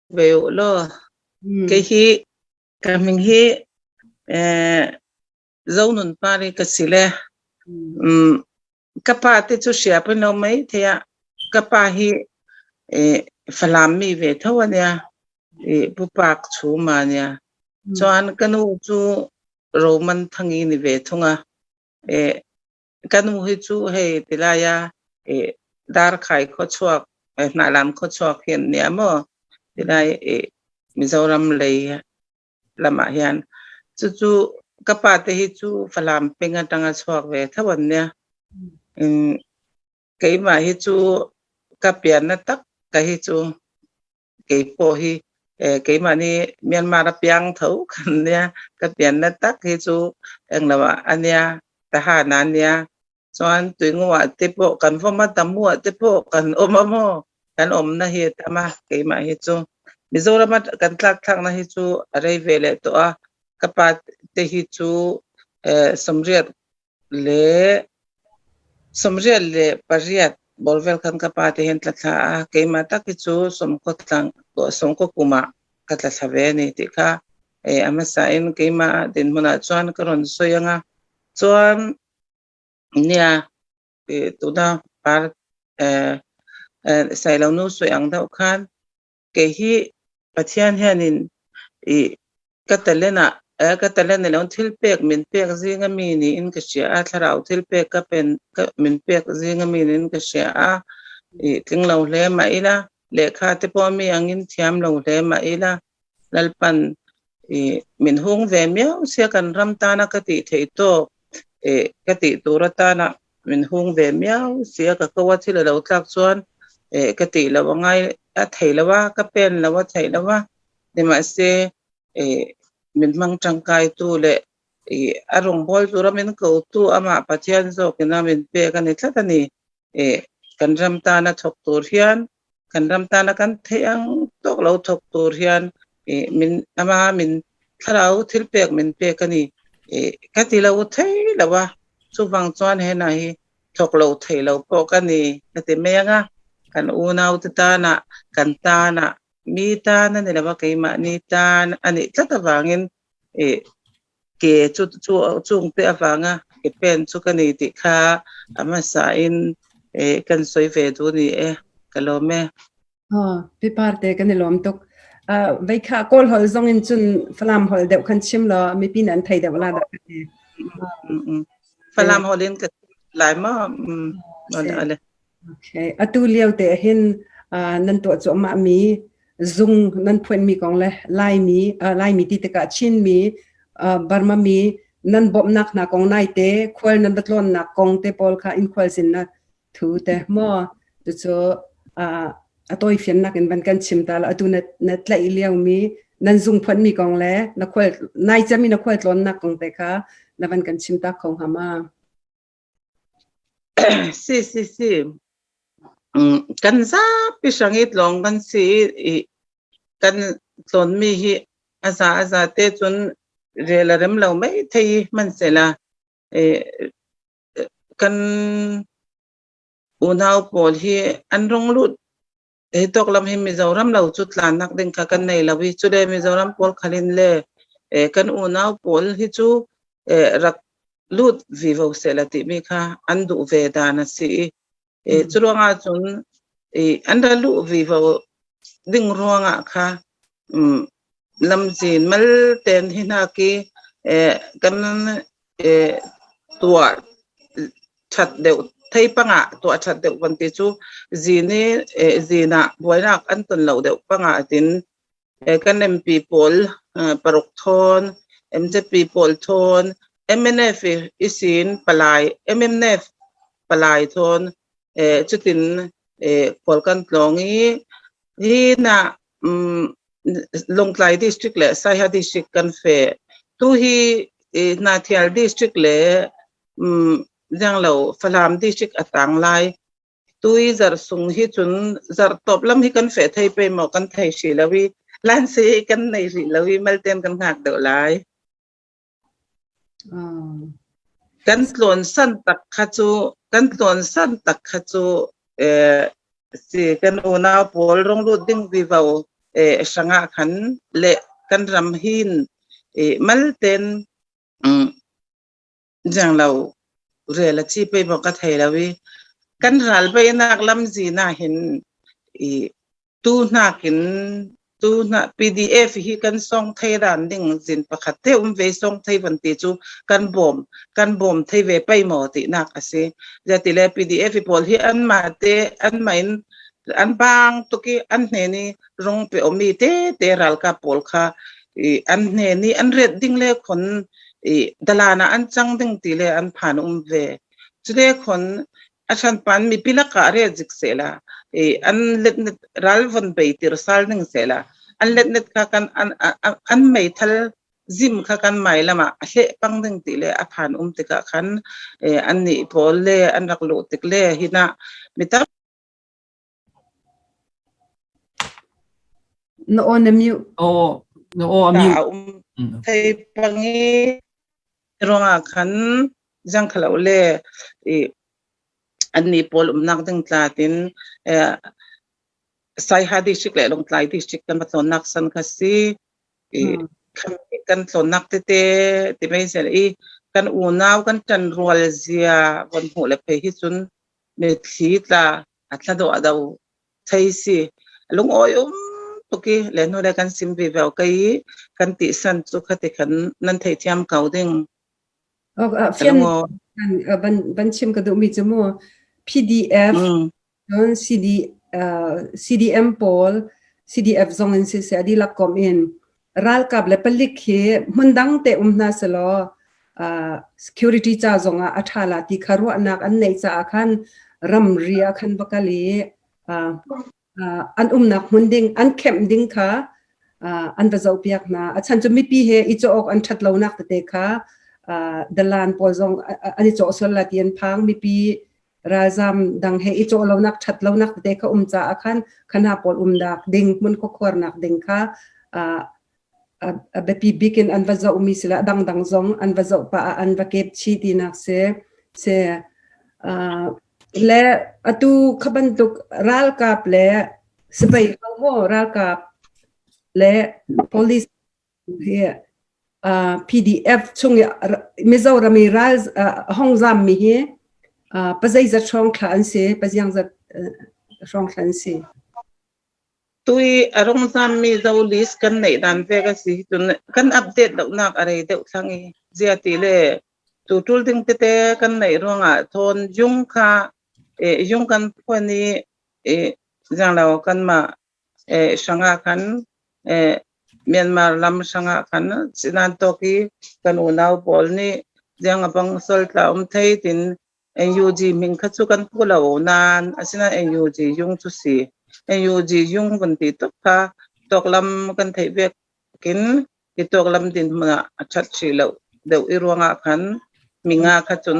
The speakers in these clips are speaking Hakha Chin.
Ve u law. Kei hi ka hming hi Zonun Pari ka si le ka pa te cu sia pin lo mai thei ah ka pa hi Falam mi ve tho ania Pupak chuma ania. Chuan ka nu cu Roman Thangi ni ve thung a. Ka nu hi cu hei tilai ah Darkhai khuachuak Hnahlam khuachuak hi an nia maw tilai Mizoram lei lam ah hin cucu ka pa te hi cu Falam peng atang a chuak ve tho an nia. Keimah hi cu ka pian na tak ka hi cu keipawh hi keimah nih Myanmar a piang tho kan nia ka pian na tak hi cu englo ah ania tahan ah ania chuan tuingu ah te pawh kan vom a tamu ah te pawh kan um a maw kan um na hi a tam a keimah hi cu Mizoram a kan tlak thlak na hi cu a rei ve leh tawh a ka pa te hi cu sawmriat le 98 bawlvel khan ka pa te hin tla thla a keimah tak hi cu sawmkaw kum ah ka tla thla ve ni ti kha a hmasa in keimah dinhmun ah chuan ka rawn sawi anga chuan nia tuna par sailo nu sawi ang deuh khan Kei hi Pathian hianin i ka talent ah ka talent ni lo thilpek min pek zinga mi niin ka hria a, thlarau thilpek ka pen ka min pek zinga mi niin ka hria a, i tling lo hle mah ila, lehkha te pawh mi angin thiam lo hle mah ila, Lalpan i min hung ve miau sia kan ram tana ka tih theih tawk i ka tih tur atana min hung ve miau sia ka ko a thil a lo tlak chuan eh ka tih lo angai a thei lo a ka pen lo a theih lo a nimahse eh min hmang tangkai tu leh ih a rawngbâwl tura min ko tu amah Pathian zawkin a min pek a ni tlat a ni eh kan ram tana thawk tur hian kan ram tana kan theih ang tawk lo thawk tur hian ih min ama min thlarau thil pek min pek a ni ih ka ti lo thei lo a chuvang chuan henah hi thawk lo thei lo pawh ka ni ka ti mai ang a kan unau te tana kan tana mi tan a ni lo a keimahni tan a nih tlat avangin ih ke chu chu chungte avanga ke pen chu ka ni tih kha a hmasa in eh kan sawi ve duh ni e ka lawm e. Pi Parte kan i lawm tuk. Vei kha Kawl holh zong in cun Falam holh deuh khan chim law mipi nan thei deuh la dah ka ti. Falam holh in ka lai ma ale. Okay. Atu lio te hin nan tuah cuahmah mi zung nan phuan mi kong le Laimi Laimi ti tikah Chinmi Burma mi nan bawmhnak hna kong nai te khual nan va tlawnnak kong te pawl kha in khual sin na thu te maw cucu a tawifiannak in van kan chim ta la atu na na tlaih lio mi nan zung phuan mi kong le na khual nai cami na khual tlawnnak kong te kha na van kan chim ta kho hnga ma? Si si si. Kan zapi hrang i tlawng kan si i kan tlawnmi hi a za a za te cun rel a rem lo maithei i hmanhsehla kan unau pawl hi an rung lut hi tawk lam hi Mizoram lo cu tlannak ding kha kan nei lo i cule Mizoram pawl khalin le kan unau pawl hi cu rak lut vivo sehla timi kha an duh ve dan a si i cu ruangah cun an ra luh vivo ding ruangah kha lamzin mal ten hi hna ki kan tuah ṭhat deuh thei pangah tuah ṭhat deuh kan ti cu zin i zin ah buainak an ton lo deuh pangah tin kan MP pawl paruk thawn MZP pawl thawn MNF i sin palai MNF palai thawn cutin khual kan tlawng i hi na Lawngtlai district le Saiha district kan feh. Tu hi Hnahthial district le Zianglo Falam district a tang lai. Tu hi zarh sung hi cun zarh tawp lam hi kan feh thei pe maw kan thei hrih lo i lansi kan nei rih lo i malten kan hngak deuh lai. Kan tlawn san tak kha cu kan tlawn san tak kha cu si kan unau pawl runglut ding vivo hrangah khan le kan ram hin mal ten jang lo rel a chi pe bok ka thei lo i kan ral beinak lamzi na hin i tu nakin tu na PDF hi kan song thei dan ding zin pakhat te um ve song thei van ti chu kan bawm kan bawm thei ve pai maw ti nak asi zati le PDF pawl hi an ma te an ma in an bang tuki an hne ni rong pe omi te te ralkap pawl kha i an hne ni an ret ding le khon i dalana an chang ding ti le an phan um ve chule khon a hran pan mipi lakah re zik sehla i an letnet ral von bei tir sal ning sehla an letnet kha kan an an meithal zim kha kan mai lama a hleh pang ding ti le a phan um tikah khan an nih pawl le an rak luh tik le hina mi tam Na aw na mute. Aw, na aw a mute. A um thei pangi ruangah khan zang khalo le i anni pawl umnak ding tlatin Saiha district le Lawngtlai district kan va tlawnnak san kha si i kan tlawnnak tete ti mei zel i kan unau kan ṭan rual zia von hmuh le phei hi cun mitthli tla a thla dawh a do thei si lungawi um tuk i le hnu le kan sim ve ve kai kan ti san cu khati khan nan theithiam ko ding. Fian ban ban chim ka duhmi cu mu PDF cun CD CDM pawl CDF zong in siseh a dihlak kom in ralkap le palik hi hmundang te um hna selaw security ca zong ah a ṭha la ti kha ruahnak an neih caah khan ramri ah khan va kal i an umnak hmun ding an kemh ding kha an va zohpiak hna. A chan cu mipi he i cawh awk an ṭhat lonak tete kha dalan pawl zong an i cawh sual la ti an phang. Mipi ralzam dang he i cawh lonak ṭhat lonak tete kha um caah khan khana pawl umnak ding hmun khuakhuarnak ding kha a biapi bik in an va zohmi si le a dangdang zong an va zoh pah ah an va kep chih tinak si. Si le atu kha bantuk ralkap le sipai ho maw ralkap le police hi PDF chung i Mizoram i ral hong zam mi hi pazeizat hrawng thla an si paziang zat hrawng thla an si. Tui a rong zammi zo list kan neih dan vek a si cun kan update lonak a rei deuh thlang i zia ti le tu tul ding tete kan neih ruangah thawn yung kha yung kan phuan i zanglo kanmah hrangah khan Myanmar lam hrangah khan sinan tawk i kan unau pawl nih ziang a bang sol tla um thei tin NUG min kha cu kan pu lo nain asinain NUG yung cu si. NUG yung vun ti tuk kha tawklam kan theih bik in hi tawklam dinhmun ah a ṭhat hrih lo deuh i ruangah khan minga kha cun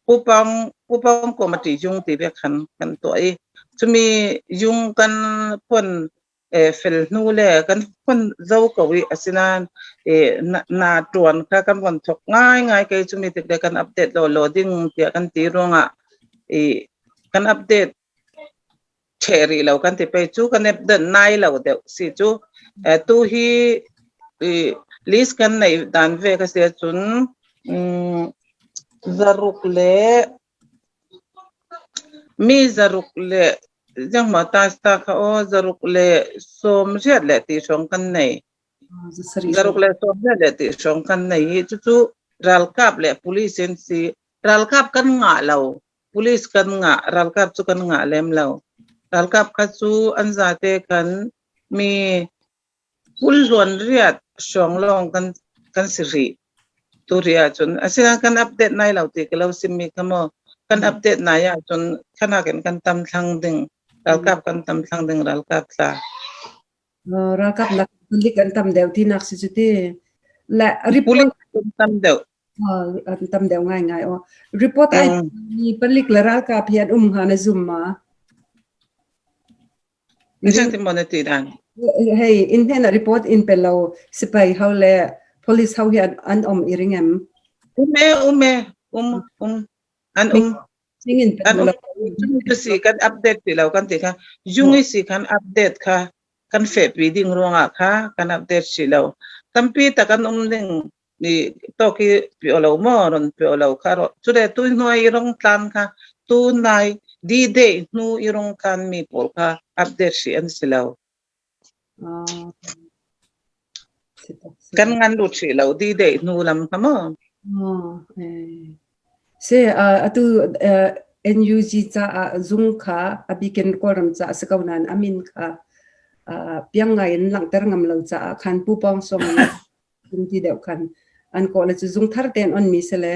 pupang pupang committee yung ti bek khan kan tuah i cumi yung kan phuan fel hnu le kan phun zo ko i asinain na ṭuan kha kan von thok ngaingai kei cu mi tik le kan update law law ding tiah kan ti ruangah i kan update ṭheh rih lo kan ti pei cu kan update nai lo deuh si cu tu hi i list kan neih dan ve ka si ahcun zaruk le Mi zaruk le zeihmaw ta kha aw zaruk le sawmriat le ti hrawng kan nei. Zaruk le sawmriat le ti hrawng kan nei i cucu ralkap le police an si. Ralkap kan ngah lo. Police kan ngah. Ralkap cu kan ngah lem lo. Ralkap kha cu an zate khan mi Kulhluan riat hrawng lawng kan si rih. Turi ahcun asinain kan update nai lo ti ka lo simmi kha maw kan update nai ahcun khanak in kan tam thlang ding ralkap kan tam thlang ding ralkap tla. Ralkap nak palik an tam deuh ti nak si cu ti. Le report kan tam deuh. An tam deuh ngai ngai aw. Report ai mi palik le ralkap hi an um hnga na zum ma? Zeitin maw na ti dan? Hei, inn hnen ah report in pe lo sipai ho le police ho hi an um i ring em? Um e, um e, um, um, an um. Ning in pe An um. lo. Si kan update ti lo kan ti kha. Yung i si kan update kha. Kan fehpi ding ruangah kha kan update si lo. Tampi tak an um ding ni tawk i pi lo maw ron pi lo kha ro cule tu hnuai i rong tlan kha tu nai D-Day hnu i rong tlan mi pawl kha update si an si lo. Kan ngan lut si lo D-Day hnu lam kha maw. Si atu NUG caah zung kha a bikin Kawlram caah si ko nain a min kha piang ngai in langhter ngam lo caah khan Pu Pawng Sawng ti deuh khan an kawh le cu zung thar tein on mi si le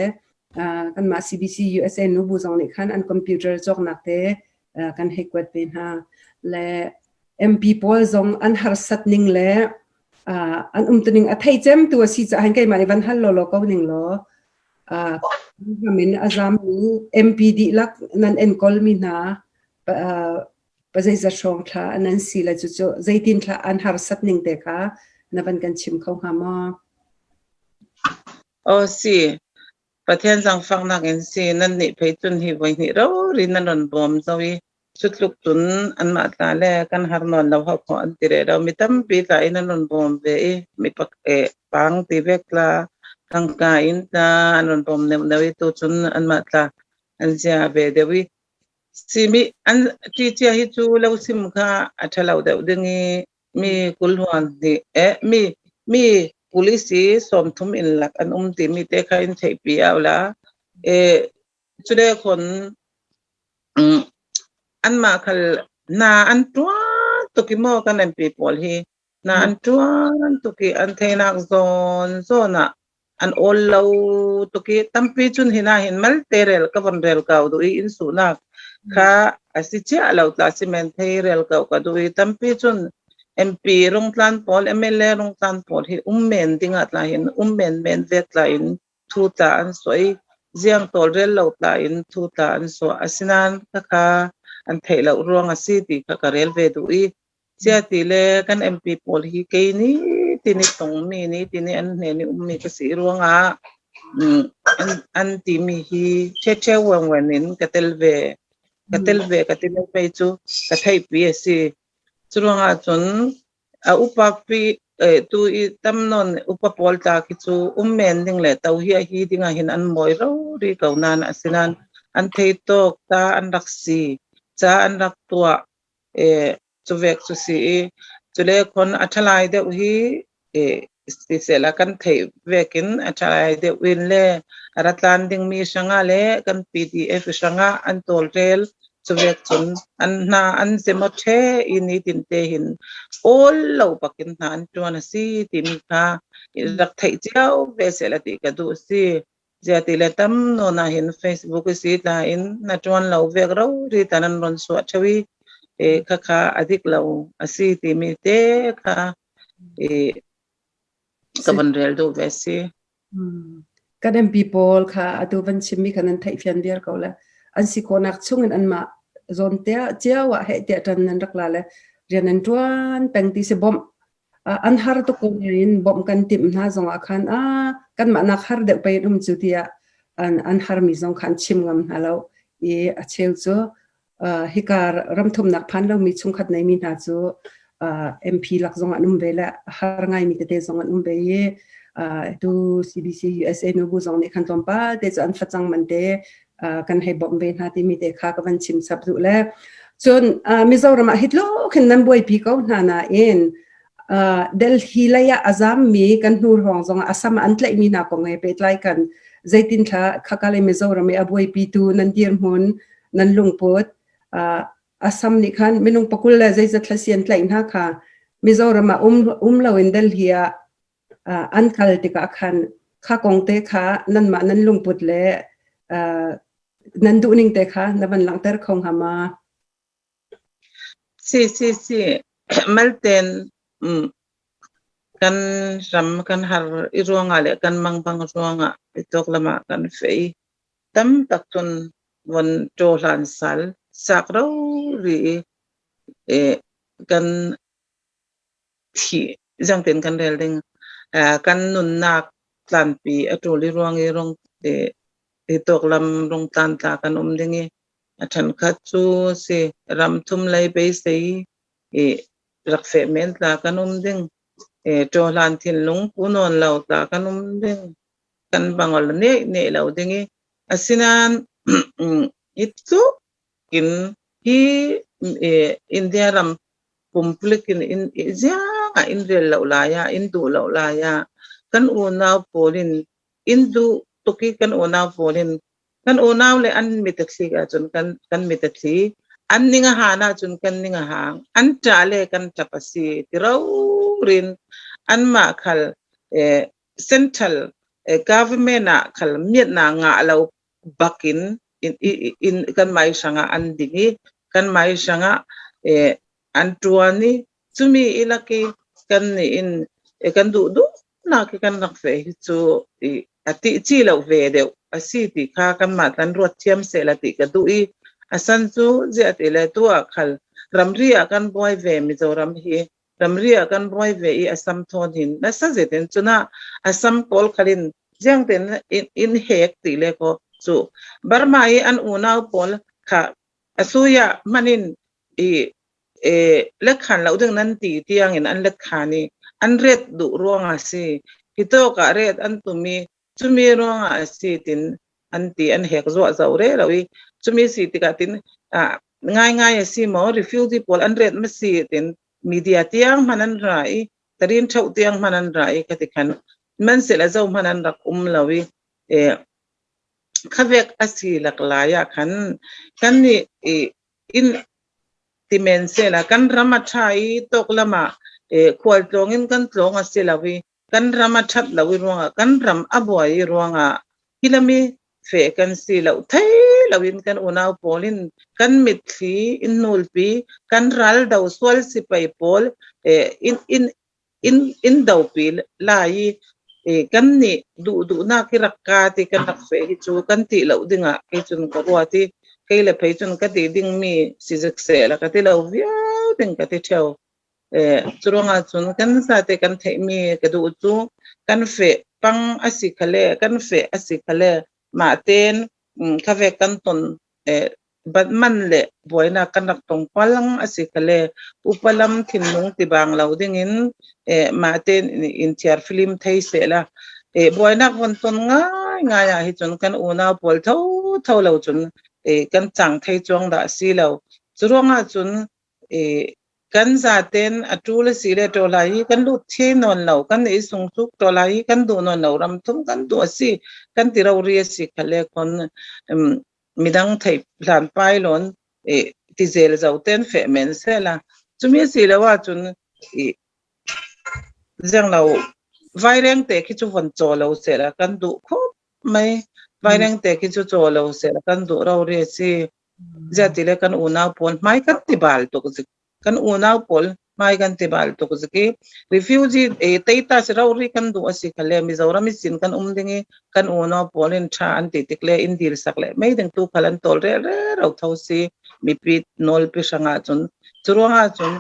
kanmah CBC USA nubu zong nih khan an computer cawknak te kan hei kuat ve hna le MP pawl zong an harsat ning le an umtuning a thei cem tu a si caah hin keimah nih van hal lawlaw ko ning law ram in a zammi MP dihlak nan enkawl mi hna pazeizat hrawng thla nan si le cucu zeitin thla an harsat ning te kha na van kan chim kho hnga maw? Aw si, Pathian zaangfaknak in si nan nih phei cun hi voi hnih rori nan ron bawm zo i cu tluk cun anmah tla le kan har nawn lo hau khawh an ti re lo. Mi tampi tla in an ron bawm ve i mi pak e pang ti vek tla tangka in tla an ron bawm neuh neuh i tu cun anmah tla an zia ve deuh i simi an ṭi cia hi cu lo sim kha a ṭha lo deuh ding i mi 20 huan nih eh mi mi police i 30 in lak an um timi te kha in theihpi au la e cule khon anmah khal hna an ṭuan tuk i maw kan MP pawl hi hna an ṭuan tuk i an theinak zawn zawn ah an awl lo tuk i tampi cun hina hin malte rel ka von rel ko duh i in suhnak kha a si chiah lo tla si men thei rel ko ka duh i tampi cun MP rungtlan pawl MLA rungtlan pawl hi um men ding ah tla hin um men men vek tla in thu tla an suah i ziang tawlrel lo tla in thu tla an suah. Asinain khakha an theih lo ruang a si ti kha ka rel ve duh i cia ti le kan MP pawl hi kei ni tini tongmi ni tini an hnen i ummi ka si ruangah an timi hi ṭheṭhe wen in ka tel ve ka tel ve ka ti lo pei cu ka theihpi a si. Cu ruangah cun A upa pi tu i tam nawn upa pawl tla khi cu um men ding le to hi a hi ding ah hin an mawi rori ko nain asinain an thei tawk ta an rak si ca an rak tuah cu vek cu si i cule khon a ṭhalai deuh hi siseh kan theih vekin a ṭhalai deuh in le a ra tlan dingmi hrangah le kan PDF hrangah an tawlrel. Cuvek cun an hna an zemaw ṭhe i nitin te hin awl lo bakin hna an ṭuan a si timi kha rak theih cio ve sehla ti ka duh si. Zia ti le tam nawn ah hin Facebook i si tla in na ṭuan lo vek ro ri tan an ron suah ṭheo i khakha a dik lo a si timi te kha ka van rel duh ve si. Kan MP pawl kha atu van chimmi kha nan theihfian viar ko le an si khawhnak chungin anmah zawn te cio ah heh tiah ṭan nan rak la le rian an ṭuan peng ti si bawmh an har tuk ko nain bawmh kan timh hna zongah khan a kanmah nak har deuh pei an um cu tiah an harmi zong kha an chim ngam hna lo i a cheu cu hika ramthumnak phan lomi chungkhat neimi hna cu MP lak zong an um ve le har ngaimi tete zong an um ve i tu CBC USA nubu zong nih khan tlawmpal te cu an facang man te kan hei bawmh ve hna timi te kha ka van chim chap duh le cun Mizoram ah hitluk hin nan buaipi ko hna nain Delhi lei ah a zammi kan hnu hrawng zong ah Assam an tlaihmi hna kong he pehtlai kan zeitin thla khaka le Mizoram i a buaipi tu nan dirhmun nan lungput Assam nih khan minung 20 le zeizat thla si an tlaih hna kha Mizoram ah um loin Delhi ah an kal tikah khan kha kong te kha nanmah nan lungput le nan duhning te kha na van langhter kho hnga ma? Si si si malten kan ram kan har i ruangah le kan mangbang ruangah itawk lam ah kan fei. Tam tak cun von ṭawhlan sal sak rori i kan thih zangten kan rel ding. Kan nunnak tlanpi a ṭul i ruang i rong hi tawk lam rung tlan tla kan um ding i a ṭhenkhat cu si ram thum lei beisei i. Rak feh men tla kan um ding. Ṭawhlan thinlung pu nawn lo tla kan um ding. Kan bangol ne ne lo ding i asinain hi tluk in hi India ram pumpulik in in ziang ah in rel lo lai ah in duh lo lai ah kan unau pawl in in duh tuk i kan unau pawl in kan unau le an mit a thlik ahcun kan kan mit a thli an ning a han ahcun kan ning a hang an ṭah le kan ṭap a si ti rorin anmah khal central government ah khal miatnak ngah lo bakin in in kan mai hrangah an ding i kan mai hrangah an ṭuan i cumi i laki kan nih in kan duh duh nak i kan rak fe hi cu a ti chi lo ve deuh a si ti kha kanmah kan ruat thiam sehla ti ka duh i a san cu ziah ti le tu ah khal ramri ah kan buai ve Mizoram hi ramri ah kan buai ve i Assam thawn hin nasa zetin cuna Assam pawl khalin ziang ten in, in hek ti le ko cu Burma i an unau pawl kha asuya manin i e lekhan lo ding nan ti tiang in an lekhan i an ret duh ruangah si hi tawk ah ret an tumi cumi ruangah a si tin an ti an hek zuah zo re lo i cumi si tikah tin ngai ngai a si maw refugee pawl an ret ma si tin media tiang hman an ra i tarin theu tiang hman an ra i khati khan man sel a zo hman an rak um lo i e khavek asi lak lai ah khan kan ni i in ti men sela kan ram a ṭha i tawklam ah khualtlawng in kan tlawng a si lo i kan ram a ṭhat lo i ruangah kan ram a buai i ruangah hilami fe kan si lo thei loin kan unau pawl in kan mitthli in nulpi kan ral do sual sipai pawl in in in in dopi lai i kan nih duh duhnak hi rak ka ti kan rak fe hi cu kan ti lo dingah kei cun ka ruat i kei le phei cun ka ti dingmi si zik seh la ka ti lo viau ding ka ti theo. Cu ruangah cun kan zate kan theihmi ka duh cu kan feh pang a si khale kan feh a si khale mah ten ka ve kan ton man le buainak kan rak tong palang a si khale upalam thinlung tibang lo dingin mah ten in thiar film thei se la buainak von ton ngai ngai ah hi cun kan unau pawl tho tho lo cun kan cang thei chuang dah si lo. Cu ruangah cun kan zaten a ṭul a si le ṭawlai hi kan lut thei nawn lo kan i sungtuk ṭawlai hi kan duh nawn lo ram thum kan duh a si kan ti rori a si khale kon midang thei hlan pai lon ti zel zo ten fe men sela chumi si lo ahcun i zeng lo vaireng te khi chu von chaw lo sela kan duh khop mai vaireng te khi chu chaw lo sela kan duh ro ri si Ziah le kan unau pawl hmai kan ti bal tuk zik. Kan unau pawl hmai kan ti bal tuk zik i refugee e teita si rori kan duh a si khale Mizoram i sin kan um ding i kan unau pawl in tha an ti tik le in dil sak le mei ding tu khal an tol re re ro tho si mipi nawl pi hrangah cun cu ruangah cun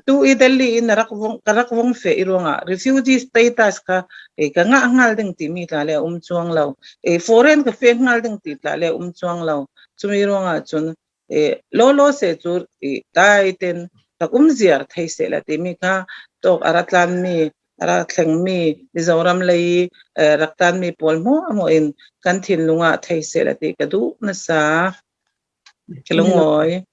Tu i Delhi in rak vong ka rak vong fe i ruangah refugee status kha e ka ngah hngal ding timi tla le um chuang lo e foreign ka fe hngal ding ti tla le um chuang lo chumi ruangah cun e lo lo se cu i dai ten rak um ziar thei se la timi kha tok ara tlan mi ara thleng mi Mizoram lei rak tan mi pawl mo mo in kan thinlung ah thei se la ti ka duh nasa ka lungoi.